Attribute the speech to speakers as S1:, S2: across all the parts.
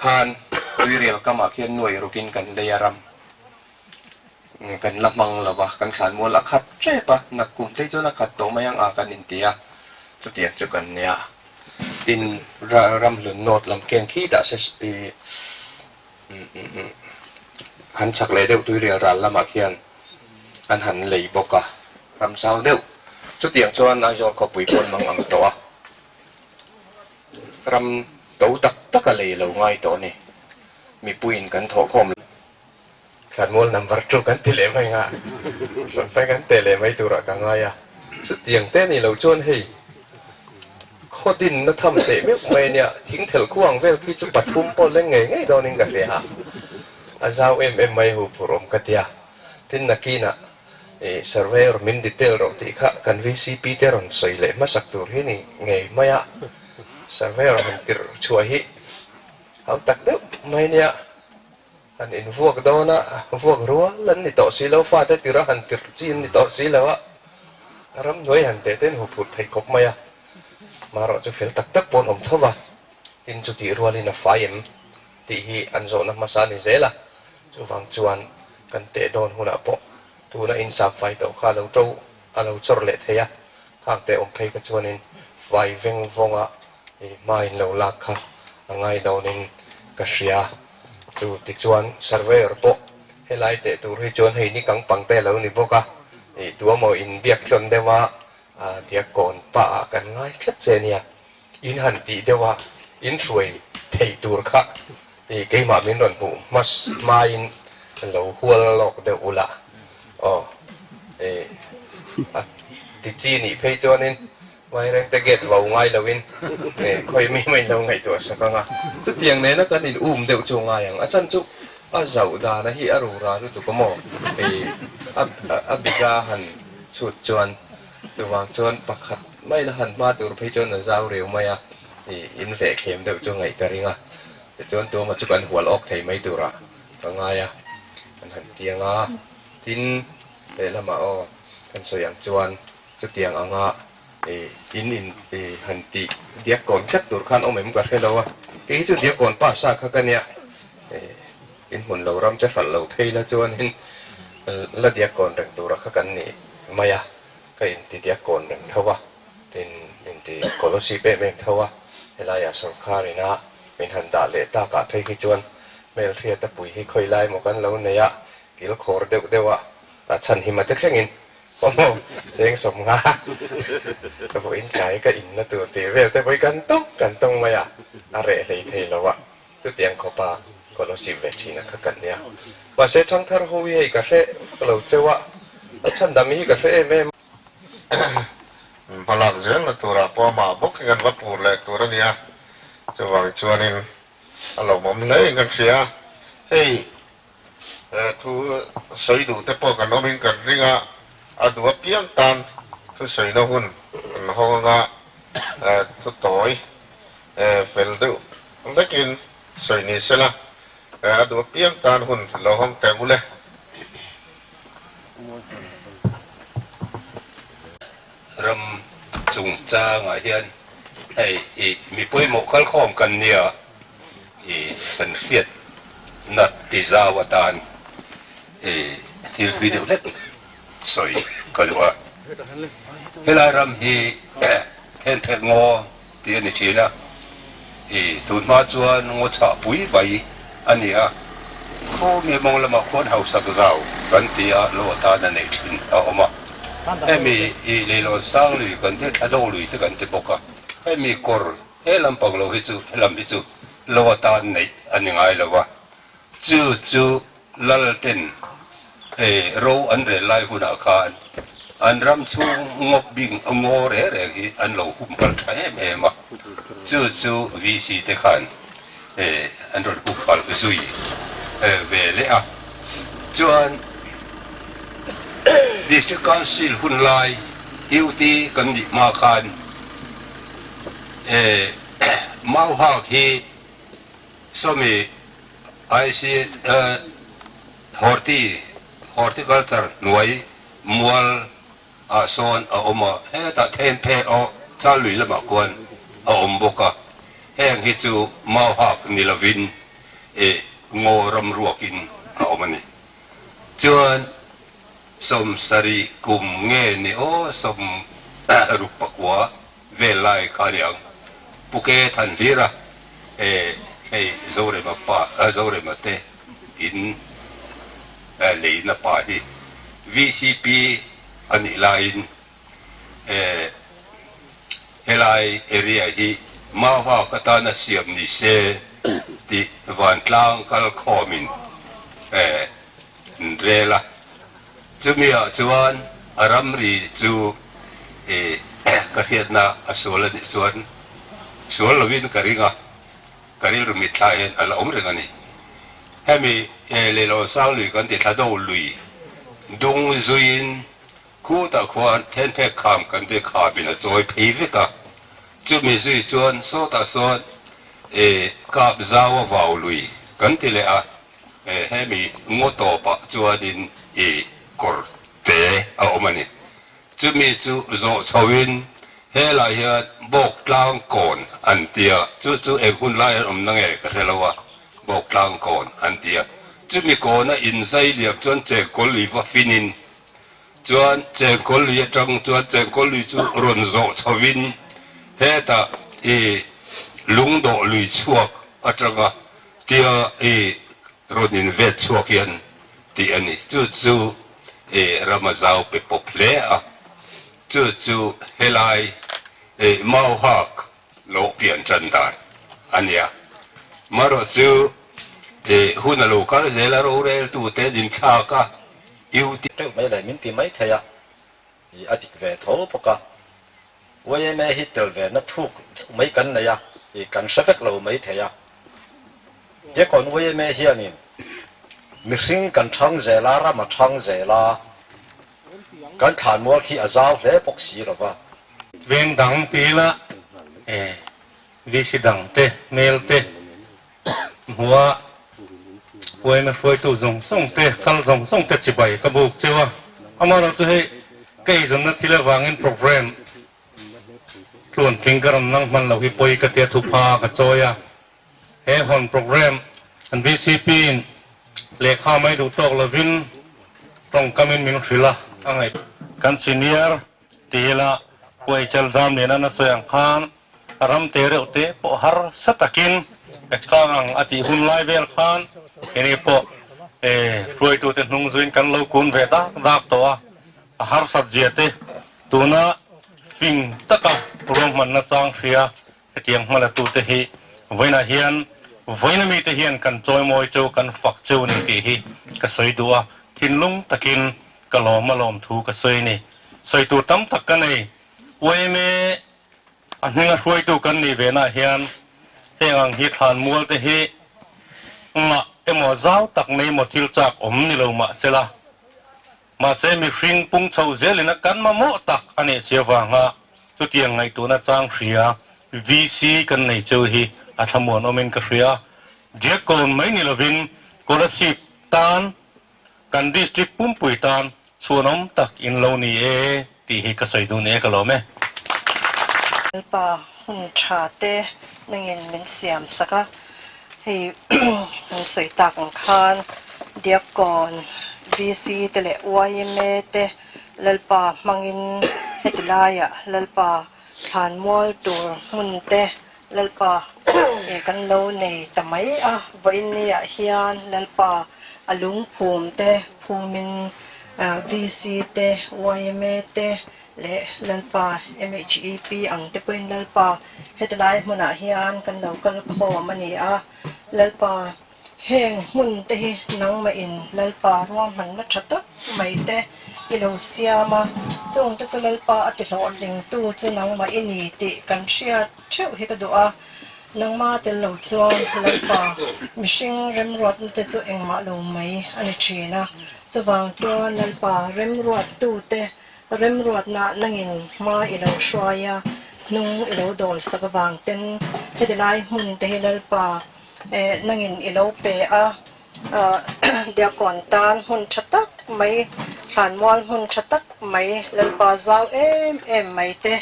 S1: khan Tuirial kamah khian nuai rukin kan lei a ram kan la hmang lo va, kan thlanmual a khat tep a, nakkum phei chuan a khat tawh mai ang a kan inti a, chutiang chu kan nia. Tin, Ramhlun North lam keng khi dah se han chak leh deuh Tuirial ral lamah khian an han lei bawk a, ram zau deuh. Chutiang chuan Aizawl khawpui pawn mang ang tawh a. Ram to tak tak a lei lo ngai tawh a ni. Mipuiin kan thawhkhawm Thlanmual number chu kan ti leh mai nga, hranpai kan teh leh mai turah ka ngai a. Chutiang te ni lo chuan hei khaw dinna tham teh meuh mai ania, thing thelh khuang vel khi chu pathum pawh leng ngei ngei dawnin ka hria a, a zau em em mai hu phur awm ka tia. Tin nakinah I surveyor min detail rawh tih kha kan VCP te rawn sawi leh hmasak tur hi ni ngei mai a, surveyor han tirh chhuah hi hau tak deuh mai nia, han invuak dawn a, vuak rual an ni tawh si lo, fate tirh a han tirh chi an ni tawh si lo a, ramhnuai han teh te an huphurh theih khawp mai a, marawh chu fel tak tak pawh an awm tho va, tin chutih rualin a fai em tih hi an zawhna hmasa a ni zel a, chuvang chuan kan teh dawn hunah pawh tuna insam fai tawh kha a lo to a lo chawr leh thei a, khang teh awm phei kha chuanin fai veng vawnga hma in lo lak kha a ngai dawnin ka hria. Chu tichuan surveyor pawh helai teh tur hi chuan hei ni kang pang te a lo ni bawk a, tuamaw inbiak tlawn deuh a, diakkawn pah ah kan ngai tlat che nia. In han tih deuh a, in hruai theih tur kha i keimah min rawn hmuh hmas hmain lo hual lawk deuh ula aw i a ti chi nih phei chuanin Vairengte gate vo ngai loin khawi mi mai lo ngaihtuah sak ang a, chutiang nena kan in um deuh chu ngai ang, a chan chu a zauh dana hi a rura lutuk a maw i a biga han chhut chuan. Chuvang chuan pakhat maina han hma tur phei chuan a zau reu mai a, i in veh khem deuh chu ngaih ka ring a. Tichuan tuama chu kan hual awk thei mai turah ka ngai a, kan han tiang a. Tin, lehlamah aw kan sawi ang chuan chutiang anga i in in i han tih diakkawn tlat tur khan awm em ka hre lo a. Kei hi chu diakkawn pa sa kha ka nia, i in hmun lo ram te hralh lo phei la chuanin la diakkawn reng tura kha kan ni mai a. Ka inti diakkawn reng tho a, tin inti kawlawsip em em tho a, helaiah sawrkar ina min han dah leh takah phei hi chuan hmelhriat a pui hi khawi lai maw kan lo nei a, kil khawr deuh deuh a, a chhan hima te thlengin pawh cheng 50 ka vawiin tlai ka inna tur tih vel te pawh hi kan tawng kan tawng mai a, a reh hlei thei lo a, chutiang khawpa kawlawsip ve thin a kha kan nia. Mahse thangthar ho hi hei ka hre vak lo cheu a, a chhandam hi ka hre em em a.
S2: Hmalak zelna turah pawh amah bawk hi kan va pur leh tur a nia, chuvang chuanin a lawmawm hle in kan hria. Hei thu sawi duh te pawh kan awmin kan ring a, a duh apiang tan thu sawina hun kan hawng anga thu tawi fel deuh vekin sawi ni sela. A duh apiang tan hun lo hawng teh u le.
S3: Ram chungchangah hian hei i mi pawimawh kalkhawm kan nia i kan hriatna ti zau atan i thil thui deuh hlek sawi ka duh a. Helai ram hi thenphet ngaw tih a ni thin a, i tunhma chuan ngaw chhah pui mai a ni a, khaw nge mawng lamah khuan hausak zau kan ti a, lo atan a neih thin a awm a, hemi i leilawn sang lui kan ti a, thla dawng lui te kan ti bawk a, hemi kawr he lampang lo hi chu helam hi chu lo atan neih a ni ngai lo a, chu chu Lal ten ro an rel lai hunah khan an ram chhung ngawp bing ngaw reng reng hi an lo hum pal tha em em a, chu chu VC te khan an rawn hum pal zui ve leh a. Chuan District Council hun lai duty kan nih hma khan Mauhak hi sawmi IC Horti, Horticulture hnuai mual ah sawn a awm a, hetah then phe aw chal lui lamah khuan a awm bawk a, heng hi chu mau hak ni lovin. E ngaw ram ruakin a awm a ni. Chuan 70 kum nge ni aw 69 vel lai kha a ni ang. Puke than hlir a e hei Zorema pa Zorema te in leina pa hi VCP a nih laiin e helai area hi Mauhak atana siam ni se tih vantlang kal khawmin e an rel a. Chumi ah chuan a ramri chu e ka hriatna a sual a nih chuan sual lovin ka ring a, ka rilru mitthla hian a la awm reng a ni. Hemi e Leilawn sang lui kan ti thla do lui dung zuiin Khutah khuan thenphek kham kan ti khamin a chawi phei vek a, chumi zui chuan sawtah sawn e kap zau a vau lui kan ti leh a, e hemi ngaw tawpah chuanin e kawr te a awm a ni. Chumi chu zawh chhoin helai hian bawk tlang kawn an ti a, chu chu eng hun lai an awm na nge ka hre lo a, bawk tlang kawn an ti a. Chumi kawna inzai liam chuan chengkawl lui va finin Chuan chengkawl lui atang chuan chengkawl lui chu rawn zawh chhovin hetah i lungdawh lui chhuak atanga tia i rawn invet chhuak hian tih a ni. Chu chu i ram a zau pe pawp hle a, chu chu helai i Mauhak lo pian tan dan a nia. Marawh chu i hun a lo kal zel a, roreltute an inthlak a,
S4: UT. Teuh mai leh min ti mai thei a, i a dik ve tho bawk a. YMA hi tel ve na thuk deuh mai kan nei a, i kan hre vek lo mai thei a. Diakon YMA hianin mihring kan thang zel a, ram a thang zel a, kan thlanmual khi a zau hle bawk si lo va.
S5: Veng dang ti ila e VC dang te hmel te Hmuha huaina hruaitu zawng zawng te, kal zawng zawng te chibai ka buk cheu a. Amaherawh chu hei ka eizawnna thil avangin program tluan tling ka rawn lang hman lo hi pawi ka tia thupha ka chawi a. He hawn program an VCP in lehkha mai duh tawk lovin tawngkamin min hrilh a, a ngaih. Kan senior ti ila Puaichal zam nena na sawi ang khan ram te reuh te pawh harsa takin khang ang a tih hun lai vel khan keini pawh hruaitute hnung zuiin kan lo kun ve dak dak tawh a, a harsat zia te tuna fing taka ruahmanna chang hria hetiang hmalatute hi vawiinah hian vawiina mite hian kan chawimawi cheu kan fak cheu ni tih hi ka sawi duh a, thinlung takin ka lawm a lawm thu ka sawi a ni. Sawi tur tam tak ka nei. Yma a hminga hruaitu kan nih ve nah hian heng ang hi thlan mual te hi ngah emaw zau tak nei maw thil chak awm ni lo mah sela. Mahse mihring pung chho zelin a kan mamawh tak a nih si avanga chutiang ngaihtuahna chang hria VC kan nei cheu hi a thlamuan awmin ka hria. Diakkawn mai ni lovin Kolasib tan Kan district pumpui tan chhuanawm tak in lo ni e tih hi ka sawi dun e ka lawm e.
S6: Lalpa hun tha te nangin min siam sak a, hei kan sawi tak ang khan Diakkawn VC te leh yma te Lalpa hmangin heti laiah Lalpa thlanmual tur hmun te Lalpa kan lo nei ta mai a, vawiin ni ah hian Lalpa a lungphum te phumin VC te, yma te leh Lalpa MHEP ang te pawhin Lalpa heti lai hmunah hian kan lo kal khawm a ni a, Lalpa heng hmun te hi nangmah in Lalpa ruahmanna tha tak mai te i lo siam a, chung te chu Lalpa a ti hlawhtlingtu chu nangmah i ni tih kan hriat theuh hi ka duh a, nangma tel lo chuan Lalpa mihring remruatna te chu engmah lo mai a ni thin a, chuvang chuan Lalpa remruattu te remruatna nangin hma i lo hruai a, hnung i lo dawl sak avang ten heti lai hmun te hi Lalpa nangin i lo pe a. Diakkawn tan hmun tha tak mai, hlanmual hmun tha tak mai, Lalpa zau em em mai te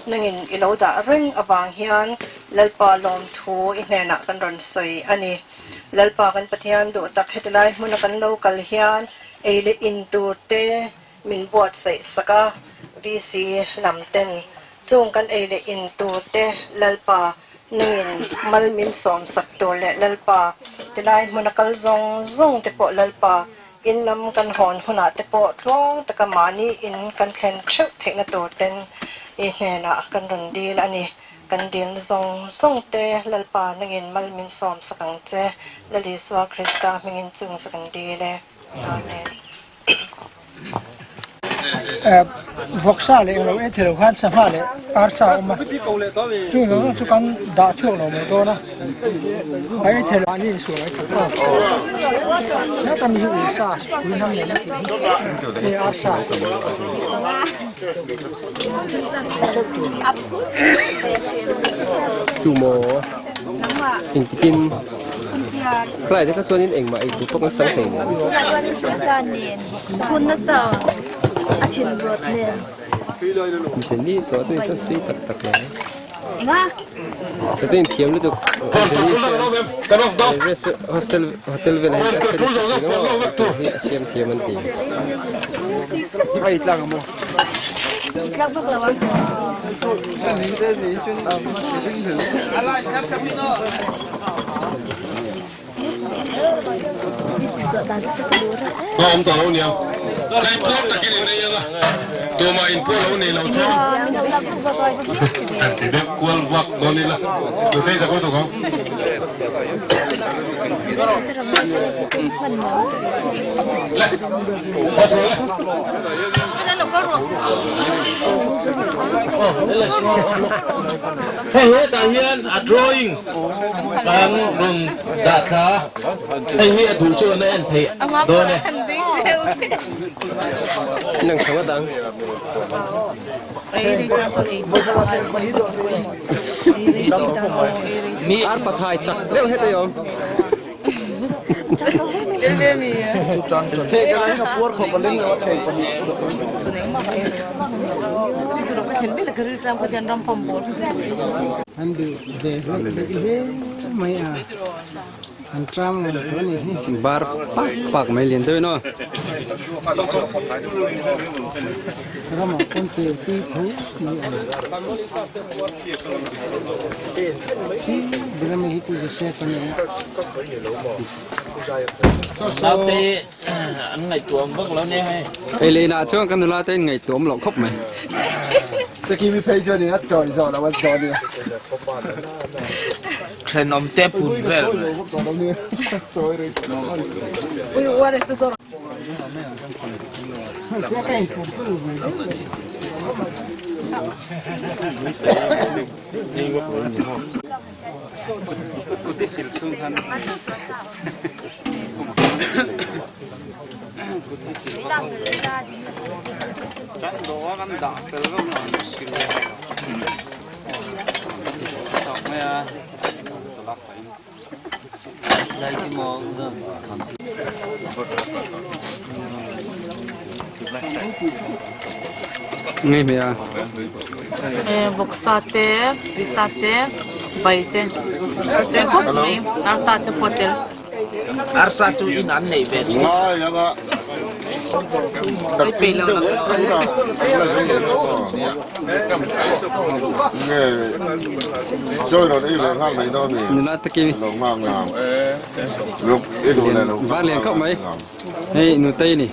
S6: nangin i lo dah reng avang hian Lalpa lawmthu i hnenah kan rawn sawi a ni. Lalpa kan Pathian duh tak heti lai hmuna kan lo kal hian ei leh in tur te min buatsaih sak a, VC lam ten chung kan ei leh in tur te Lalpa nangin mal min sawm sak tur leh Lalpa tilai hmuna kal zawng zawng te pawh Lalpa in lam kan hawn hunah te pawh tluang taka mahni in kan thlen theuh theihna tur ten i hnenah kan rawn dil a ni. Kan dilna zawng zawng te Lalpa nangin mal min sawm sak ang che, Lal Isua Krista hmingin chung chu kan dil e. Amen.
S7: Vawksa leh englo ei thei lo khan sangha leh arsa a awm a, chung zawng zawng chu kan dah chhuak lo mai dawn a, a ei thei lo mahni insual ai tho ta hlek a mi hi uisa pui hnam nen a tih hi hei arsa.
S8: Tumaw engtikin khalai te kha chuanin engmah ei tur pawh kan chang hlei nen. Jenny tawh te sawn tui tak tak le. Ka te inthiam lutuk Jenny hian hostel hotel velah hian a chhe nasa thin a maw tih hi a siam thiam an ti.
S2: Ka awm tawh lo nia. Kai puar takin in ei anga tumah in puar lo nei lo chuan han ti deuh kual vak dawn ila nutei zak lutuk ang. Le off rawh le.
S9: Hei hetah hian a drawing kan rawn dah thla a, hei hi a duh chuan a en theih dawn e.
S8: Nang thang a dang. Ar pathai chak deuh het ei awm.
S7: An duh ve hlek hlek hle mai a, an tram ngam tawh a nih hi.
S8: Bar pak pak mai lian deuh in aw.
S7: Ramah pawn tel tui tho mai a ni. Khi ber ami hi Pu Joseph a ni a.
S10: Naute an ngaihtuah vak lo nia hei.
S8: Ei leh inah chuan ka nula te in ngaihtuah awm loh khawp mai.
S11: Chakimi phei chuan in a tawih zawh loh a zawh nia.
S10: Thenawm te pun vel mai.
S8: Ngei hmel a.
S12: Vawksa te, pisa te, bai te, arsa khawp mai, arsa te pawh a tel.
S10: Arsa chu in an neih ve thin.
S12: Ai peih lo la
S8: Nula takin var lian khawp mai hei nutei a ni.